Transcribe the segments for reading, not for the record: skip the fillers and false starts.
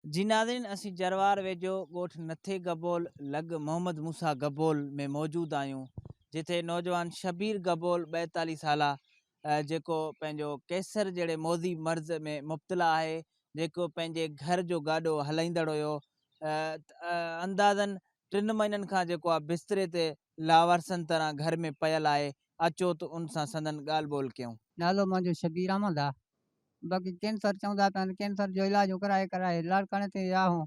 جي ناظرين اسين جروار ويجهو ڳوٺ نٿي گبول لڳ محمد موسيٰ گبول ۾ موجود آهيون جتي نوجوان شبير گبول 42 سالا جيڪو پنهنجو ڪيسر جهڙي موذي مرض ۾ مبتلا آهي جيڪو پنهنجي گهر جو گاڏو هلائيندڙ هيو اندازن 3 مهينن کان جيڪو آهي بستري تي لاوارثن طرح گهر ۾ پيل آهي اچو ته ان سان سندن ڳالهه ٻولهه ڪيون. نالو منهنجو شبير احمد آ باقي ڪينسر چوندا پيا آهن ڪينسر جو علاج ڪرائي ڪرائي لاڙڪاڻي تائين ويا هون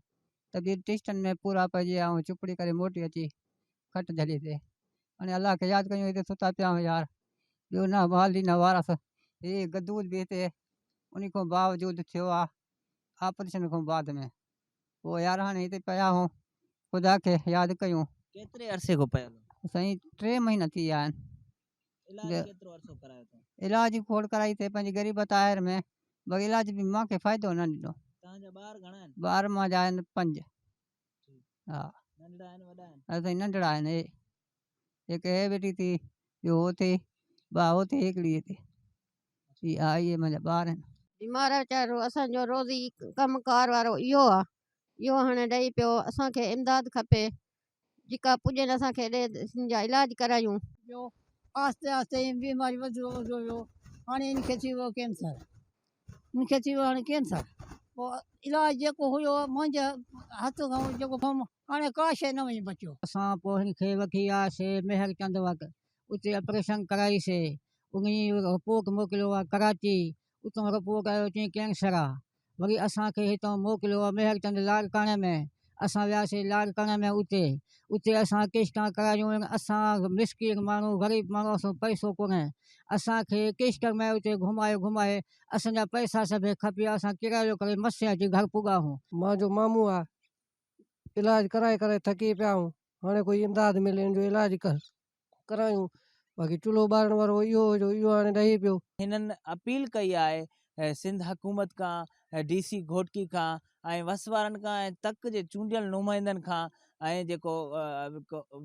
ته به ٽيسٽن ۾ پورا پئجي ويا هون چپڙي ڪري موٽي اچي کٽ جهلي تي هاڻي الله کي ياد ڪيون هتي ستا پيا آهيون يار ٻيو نه والي نه وارث هي گدود به هتي انهي کان باوجود ٿيو آ آپريشن کان بعد ۾ پوء يار هاڻي هتي پيا آهيون خدا کي ياد ڪيون. ڪيتري عرصي کان پيل هو؟ سائين 3 مهينا ٿي ويا آهن. علاج ڪيترو عرصو ڪرايو اٿو؟ علاج کوڙ ڪرائي ٿي پنهنجي غريبت آهر ۾ مگر علاج به مان کي فائدو نه ڏنو. توهان جا ٻار گهڻا آهن؟ ٻار مان جا آهن 5. ها. ننڍڙا آهن وڏا آهن؟ ها سائين ننڍڙا آهن هي هڪ هي ويٺي ٿي ٻيو هو ٿي ٻه هو ٿي هڪڙي هي ٿي. هي ها اهي منهنجا ٻار آهن. بيمار ويچارو اسان جو روزي ڪم ڪار وارو اهو آ اهو هاڻي ڊهي پيو اسان کي امداد کپي جيڪا پڄين اسان کي ڏي ان جا علاج ڪرايون. پيو آهستي آهستي ائين بيماري وڌندو وڌندو ويو هاڻي ان کي ٿي ويو ڪينسر ان کي ٿي ويو هاڻي ڪينسر پوء علاج جيڪو هيو منهنجي هٿ کان جيڪو هاڻي ڪا شيء نه وڃي بچيو. اسان پوء هن کي وٺي آياسي مهر چند وٽ اتي آپريشن ڪرائي سي انهي رپورٽ موڪليو آ ڪراچي اتان رپورٽ آيو چيائين ڪينسر آ وري اسان کي هتان موڪليو مهر چند لاڙڪاڻي ۾ اسان وياسي لاڙڪاڻي ۾ اتي اتي اسان ڪشٽان ڪرايون اسان مسڪين ماڻهو غريب ماڻهو اسان پئسو ڪونهي اسان کي ڪشٽ ۾ اتي گهمائي گهمائي اسان جا پئسا سڀ کپي ويا اسان ڪرايو ڪري مسين اچي گهر پڳا هون. مانجو مامو آ علاج ڪرائي ڪرائي ٿڪي پيا آهيون هاڻي ڪوئي امداد ملي ان جو علاج ڪرايون باقي چلهو ٻارڻ وارو اهو هو جو اهو هاڻي ڊهي پيو. هنن اپيل ڪئي آهي سنڌ حڪومت کان، ڊي سي گهوٽڪي کان ۽ وس وارن کان ۽ تڪ جي چونڊيل نمائندن کان ۽ جيڪو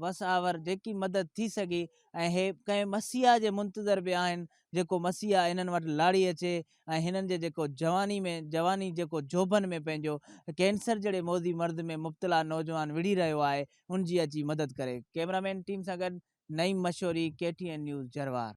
وس آور جيڪي مدد ٿي سگهي ۽ هي ڪنهن مسيحا جي منتظر به آهن جيڪو مسيحا هنن وٽ لاڙي اچي ۽ هنن جي جيڪو جواني ۾ جواني جيڪو جوڀن ۾ پنهنجو ڪينسر جهڙي موذي مرض ۾ مبتلا نوجوان وڙهي رهيو آهي ان جي اچي مدد ڪري ڪئميرا مين ٽيم سان گڏ Naeem Mashori K T N news Jarwar.